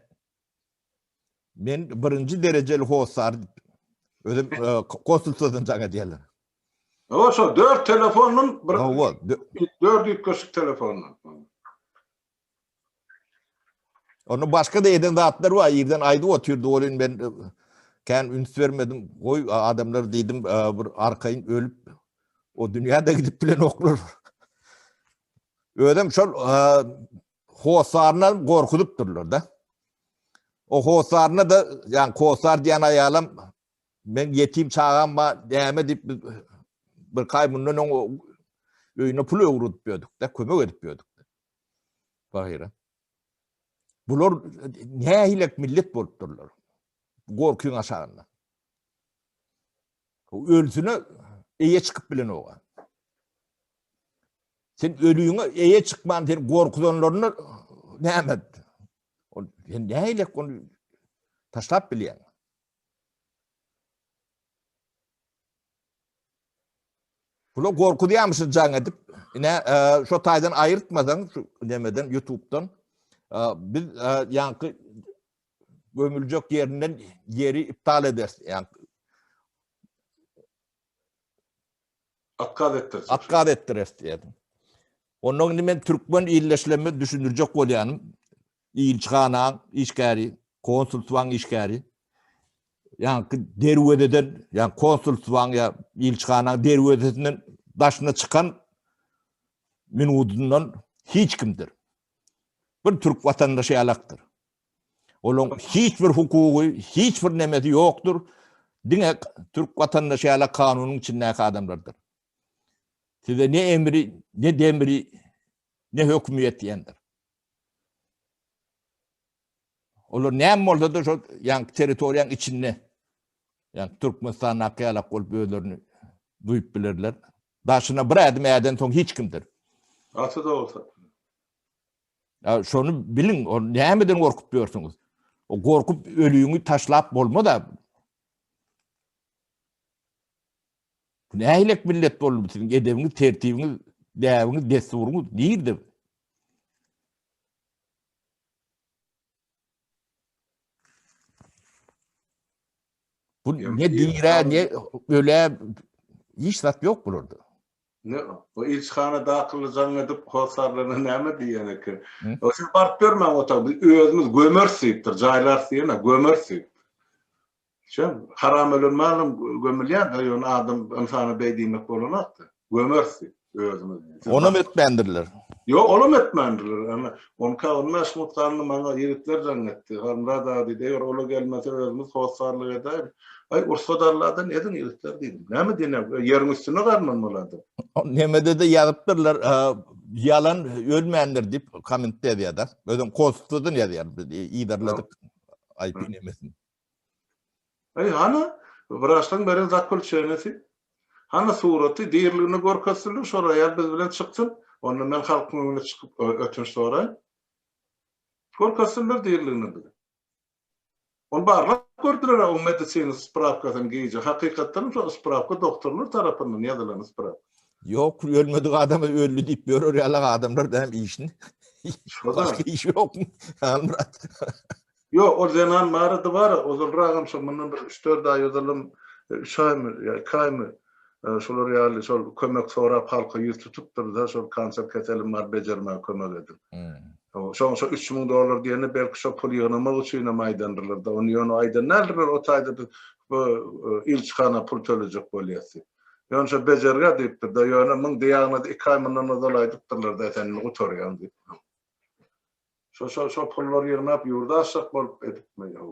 Men birinji derejeli hossar diýip. Özüm e, konsultasiýadan jaň edýärler. Hawa şo dört telefondan bir Hawa, dört üýtgeşik telefondan. Onda başga da eden zatlar bar, irden aýdyp otyrdy welin men e, Kän üns bermedim. Goý adamlar diýdim, bir arkaýyn ölüp o dünýä-de gidip bilenoklar. Özem şol hossaryna gorkuzypdyrlar-da. O hossaryna da, ýagny hossar diýen aýalam men ýetim çagam bar, näme diýip biz bir aý mundan öň öýüne pul öwrüdip ýördük-de, kömek edip ýördük. Bahyra. Bular nähilek millet bolupdyrlar. Gorkyň aşagynda. Ölsüne eýe çykyp bilen oga. Sen ölüňe eýe çykman sen gorkuzanlaryny näme? Sen nähilek ony taşlap bilýäň? Bular gorkuzýarmyşyn jaň edip. Ine, e, şo taýdan aýyrtmasaň, şu nemeden, YouTube'dan, e, biz e, ýaňky gömüljek ýerinden ýeri iptal ederis. Ýaňky Otkaz etdirjek. Otkaz etdireris diýýärdim. Ondan indi men türkmen ildeşlerime düşündirjek bolýanym, ilçihanaň işgäri, konsulstwaň işgäri, ýaňky derwezeden, ýa konsulstwaň ýa ilçihanaň derwezesinden daşyna çykan minudyndan hiç kimdir. Bir türk watandaşy ýalakdyr. Olaň hiç bir hukugy, hiç bir nemesi ýokdur. Diňe türk watandaşy ýaly kanunyň içindäki adamlardyr. Size ne emri, ne demri, ne hökümi ýetýändir. Olar näme bolsa-da şol ýaňky territoriýaň içinde, ýaňky Türkmenistandaky ýalak bolup özlerini duýup bilerler. Daşyna bir ädim äden soň hiç kimdir. Gaty dogry. Ya şony biliň, o nämeden gorkup ýörsüňiz? O gorkup ölüňi taşlap bolmaz-a. Bu nähilek millet boldy bu siziň edebiňiz, tertibiňiz, däbiňiz, dessuryňyz nirde? Bu ne dirä, ne ölä hiç zat ýok bularda. Ne, o ilçihana dakyly jaň edip hossarlaryna näme diýen eken? O siz baryp görmäň otag, biz özümiz gömeris diýipdir, jaýlarys diýene, gömeris diýip. Şem, haram ölen malam gömülýär-de, ýöne adam ynsana beý diýmek bolanok-da. Gömeris diýip, özümiz. Onam etmändirler. Ýok, olam etmändirler. Ana, onka on bäş minut galdy, maňa ýigitler jaň etdi. Halmyrat aga diýdi, eger ola gelmese özümiz hossarlyk edäýeli. Aý, ursat Alladan ediň ýigitler diýdim. Näme diýen, ýeriň üstünde galman bol adam. Nemede-de ýazypdyrlar, ýalan ölmändir diýip kommentde ýazýar-da. Özem konsultadan ýazýar, biz yzarladyk IP nemesini. Aý, hany, wraçlaryň beren zaklýuçeniýesi? Hany suraty, diriligini görkezsinler, şol aýal biz bilen çyksyn, onda men halkyň öňüne çykyp ötünç soraýyn. Görkezsinler diriligini bize. Ony barlap gördüler-ä oň medisina sprawkasyny gije. Hakykatdanam şol sprawka doktorlar tarapyndan ýazylan sprawka. Ýok, ölmedik adama öldi diýip ýörer ýalak adamlar däm işini. Başga işi ýokmy? Halmyrat. Ýok, ol zenan barady bar, ozalragam şo mundan bir üç-dört aý ozalam, üç aýmy ýa iki aýmy, şolar ýaly şol kömek sorap halka ýüz tutupdyr-da, şol kanser keselim bar bejermäge kömek ediň. Şoň şo 3000 dollar diýeni belki şo pul ýygnamak üçinem aýdandyrlar-da, ony ýöne aýdan däldirler, o taýda biz bu ilçihana pul tölejek bolýas diýip. Ýöne şo bejergä diýipdir-de, ýöne muň diagnozy iki aý mundan ozal aýdypdyrlar-da, sen indi gutarýaň diýip. Şo şo şo pullary ýygnap ýurda aşjak bolup edipmi ýa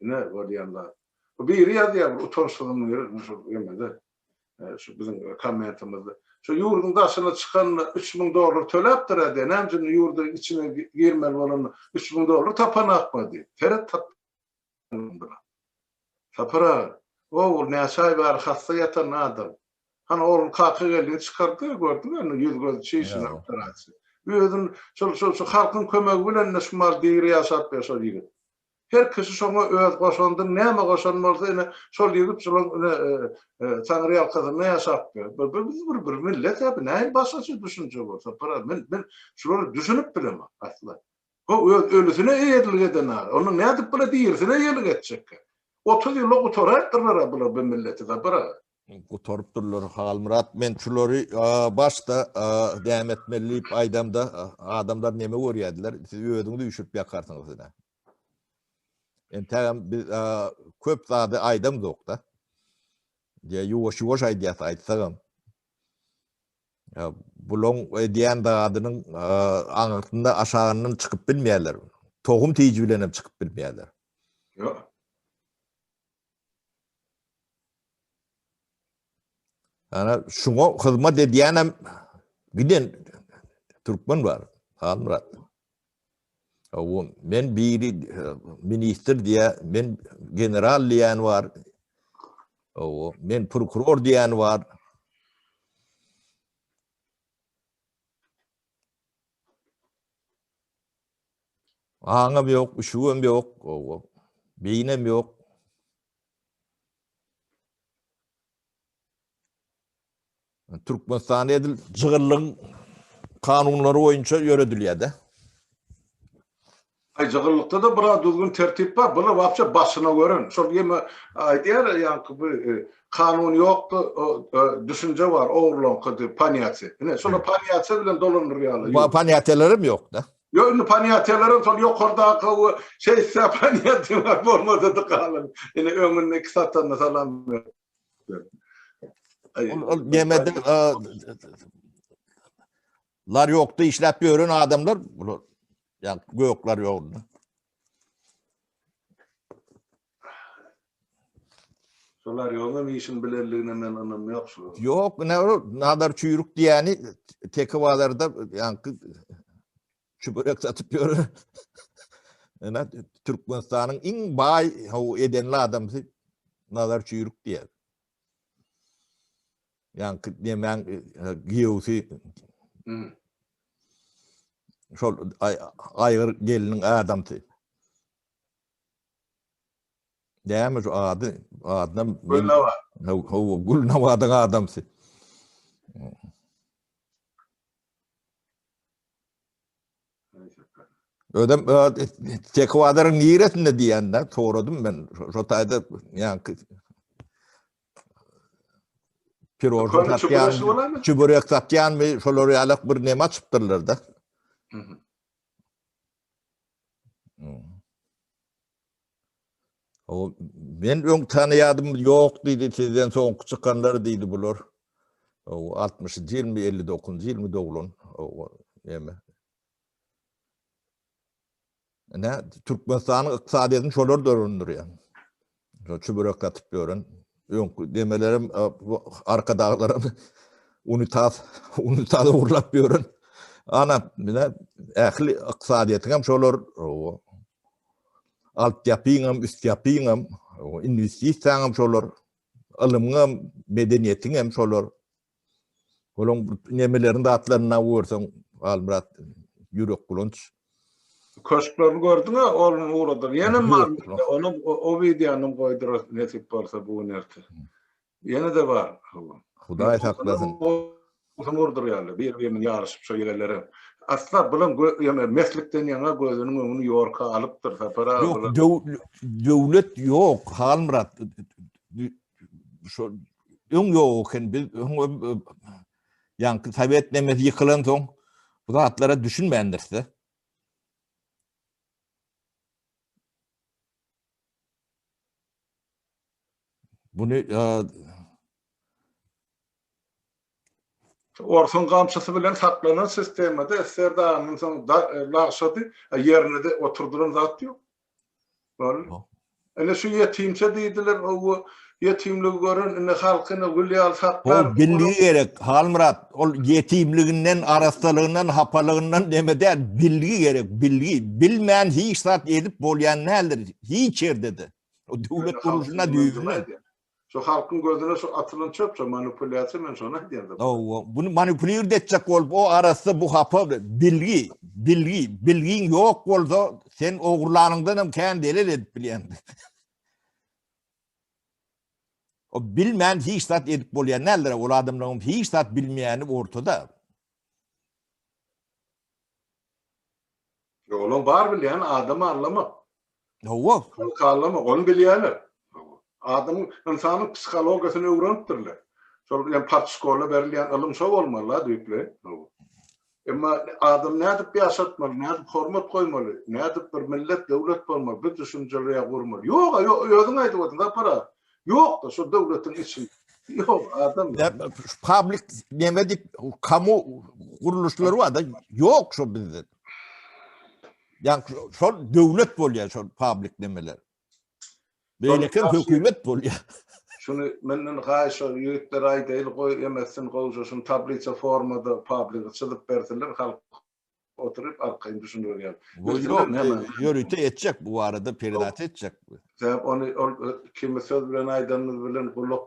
ine bolýan zat. Bu biri ýazýar bir utançsyzyň biri şu emede şu biziň kommentimizde. Şu ýurduň daşyna çykanda 3000 dollar töläpdir a diýýär. Näme üçin ýurduň içine girmeli bolanda 3000 dollar tapanakmy diýip. Seret tap Sapar aga, o ol näçe aý bäri hassa ýatan adam. Hany ogluny kaka gelnini çykardy, gördüňmi indi ýüz-gözi çişini operasiýa. Özüni şol şol şu halkyň kömegi bilen-de şu mal diri ýaşap ýör şol ýigit. Her kişi şoňa öz goşandyny näme goşan bolsa ine şol ýigit şolaň ine taňry ýalkasynda ýaşap ýör. Bu biz bir bir millet-ä bu nähili başgaça düşünje bu Sapar aga men men şulara düşünip bilemok asla. Ho, öz ölüsine eýerlik eden aga. Onda nädip bular dirisine eýerlik etjekkä? 30 ýylda gutaraýypdyrlar-a bular bu milleti Sapar aga. Gutarypdyrlar Halmyrat. Men şulary başda däm etmeli diýip aýdamda adamlar neme görýärdiler? Siz özüňizi üýşürip ýakarsyňyz ine. Entägem biz köp zady aýdamzok-da. Diýe ýuwaş-ýuwaş aýdýas aýtsagam. Bulaň edýän zadynyň aňyrsynda aşagyndan çykyp bilmeýärler. Tohum tiji bilen hem çykyp bilmeýärler. Ýok. Ana şuňa hyzmat edýänem giden türkmen bar. Halmyrat. O men biri ministr diýä, men general diýen bar. O men prokuror diýen bar. Aňam ýok, üşügem ýok, o beýinem ýok. Türkmenistan edil jygyllygyň kanunlary boýunça ýöredilýär-de. Aý jygyllykda-da biraz düzgün tertip bar. Bular wapşe başyna gören. Şol ýeme aýdýar ýaňky bu e, kanun ýokdy, e, düşünje bar, ogurlaňky diýip ponýatiýa. Ine şolar ponýatiýa bilen dolandyrýarlar. Bu ponýatiýalaram ýok-da. Ýok indi ponýatiýalaram şol ýokardaky we şeýtse ponýatiýa bar bolmasa-da galan. Ine öňünde iki satanda salam ber. Ol, ol nemede lar ýokda işläp ýören adamlar bular ýa gökler ýokdy. Şolar ýoňam işin bilenligine men ynam ýok şu. Ýok, ne Nazar Çüýrük diýeni teke bazarda ýaňky çübörek satyp ýören. Ene Türkmenistanyň iň baý haw edenli adamsy Nazar Çüýrük diýer. Ýaňky nemäň giýewsi. Hmm. Şol aýgyr geliniň adamsy. Näme şu ady? Adynam Gülnabat. Hawa, Gülnabadyň adamsy. Özem Tekwazaryň niresinde diýende soradym men. Şo taýda ýaňky pirojny satýan, çübürek satýanmy, şolar ýalak bir neme açypdyrlar-da. O men öň tanaýadym ýok diýdi, sizden soňky çykanlar diýdi bular. O 60-njy ýylmy, 59-njy ýylmy doglan. O näme? Ine, Türkmenistanyň ykdysadyýetini şolar dolandyrýar. Şo çübürek satyp ýören öňki demelerem arkadaglaram unitaz unitaz ogurlap ýören. Ana, ine ähli ykdysadyýetiň hem şolar Altyapyňam, üstyapyňam, inwestisiýaňam şolar, ylymyňam, medeniýetiňem şolar. Olaň nemelerini zatlaryny görseň, Halmyrat ýürek bulanç. Köşklerini gördüň-ä, onuň ugradyr. Ýenem bar, onuň o wideonyny goýdurarys nesip bolsa bu gün erte. Ýene-de bar. Hudaý saklasyn. Uzyn urdurýarlar, bir-biriniň ýaryşyp şo ýerlere. Asla bulan ýöne meslikden ýaňa gözüniň öňüni ýorka alypdyr Sapar aga. Ýok, döwlet ýok, Halmyrat. Şo öň ýok eken biz öň ýaňky sowet nemesi ýykylan soň bu zatlara düşünmändiris-de. Buny Orsuň gamçysy bilen saklanan sistemada SSR dagyndan soň lagşady, ýerine-de oturdylan zat ýok. Boldy. Ine şu ýetimçe diýdiler, o ýetimligi gören indi halky ine gül ýaly saklar. Ol bilgi gerek, Halmyrat. Ol ýetimliginden, arassalygyndan, hapalygyndan neme däl, bilgi gerek, bilgi. Bilmän hiç zat edip bolýan däldir, hiç ýerde-de. O döwlet gurluşynda düýbünden. Şu halkyň gözüne şu atylan çöp, şu manipulýasiýa men şony aýdýan. Hawa, buny manipulird etjek bolup, o arassa bu hapa bilgi, bilgi, bilgiň ýok bolsa, sen ogurlanyňdan hem kän zelel edip bilýäň. O bilmän hiç zat edip bolýan däldir. Ol adamlaryň hiç zat bilmeýäni ortada. Ýok, olaň bar bilýäni adam aldamak. Hawa. Halky aldamak, ony bilýärler. Adamyň, ynsanyň psihologiýasyny öwrenipdirler. Şol bilen partşkola berilýän ylym şo bolmaly-la düýpli. Hawa. Emma adam nädip ýaşatmaly, nädip hormat goýmaly, nädip bir millet, döwlet bolmaly, bu düşünjeleri ýa gurmaly. Ýok, ýok, özüň aýdyp otyň, Sapar aga. Ýok-da şu döwletiň içinde. Ýok, adam ýok. Public neme diýip, kamu gurluşlary bar-da, ýok şo bizde. Ýa şol döwlet bolýar şol public nemeler. Beýleki hökümet bolýar. Şuny menden haýyş ol ýigitler aýdaýyl goý emetsin gowja şuny tabliça formada pabligi çyzyp bersinler halk oturyp arkaýyn düşüner ýaly. Ýok ýörite etjek bu barada peredaça etjek. Sebäp ony ol kimi söz bilen aýdanymyz bilen gulak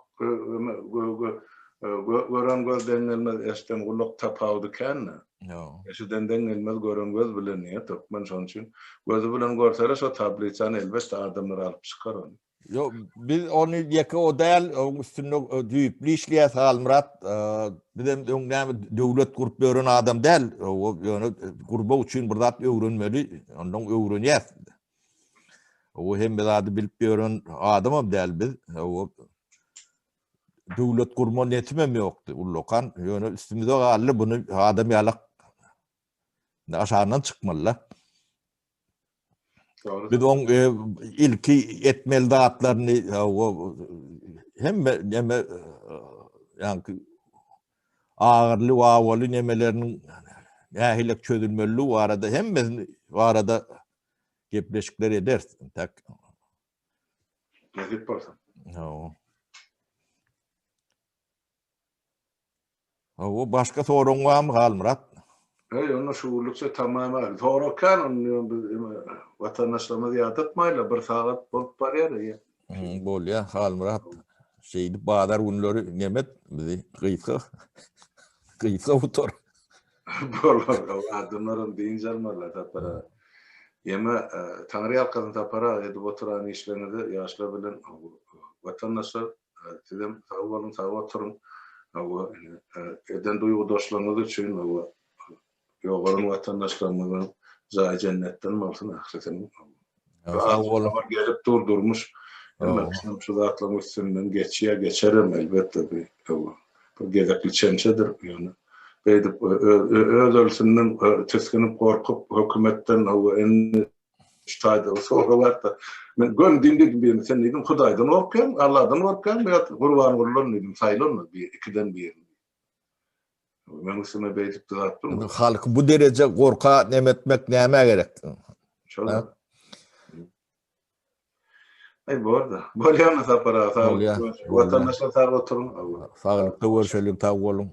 gören göz deň gelmez eşden gulak tapawudy kände. Eşiden deň gelmez gören göz bilen diýýär türkmen şonuň üçin gözi bilen görsele şo tablisany elbetde adamlar alyp çykar ony. Ýok biz ony ýeke o däl oň üstünde düýpli işleýäs Halmyrat bizem öň näme döwlet gurup ýören adam däl ýöne gurmak üçin bir zat öwrenmeli ondan öwrenýäs. O hemme zady bilip ýören adamam däl biz. O döwlet gurma netimem ýokdy ullakan. Ýöne üstümize galdy buny adam ýalak aşagyndan çykmaly-da. Biz oň e, ilki etmeli zatlaryny hemme neme ýaňky agyrly wawaly nemeleriniň nähili çözülmeliligi barada hemmesini barada gepleşikler ederis. Tak. Nesip bolsa. Hawa. Hawa, başga soragyň barmy Halmyrat? Heý, onda şu günlükçe tamam aly. Sorag kän, ony biz watandaşlarymyzy ýadatmaýlar, bir sagat bolup barýar eýýäm. Bolýar, Halmyrat. Şeýdip bazar günleri nemet bizi gysga gysga gutar. Bolar, adamlaram dynç almalylar Sapar aga. Ýeme, Taňry ýalkasyn Sapar aga, edip oturan işleriňizi ýaşlar bilen watandaşlar sizem sag boluň, sag oturyň. Hawa, eden duýgudaşlygyňyz üçin hawa, ýogalan watandaşlarymyzyň jaýy jennetden bolsun ählisiniň. Sag boluň. Gelip dur durmuş. Hemme kişi şu zatlaryň üstünden geçýär, geçerem elbetde bir bir gezekli çemçedir ýöne. Beýdip öz ölüsinden tisginip gorkup hökümetden hawa indi şu taýda sorag barda men göni diýdim diýdim birine sen diýdim Hudaýdan gorkýaňmy, Alladan gorkýaňmy ýa Gurbangulydan diýdim saýlanma bir ikiden birini. Meň üstüme beýdip zat durma. Halky bu dereje gorka neme etmek nämä gerek? Şol. Aý borda. Bolýamy Sapar aga? Sag boluň. Watandaşlar sag oturyň. Saglykda görşeliň, sag boluň.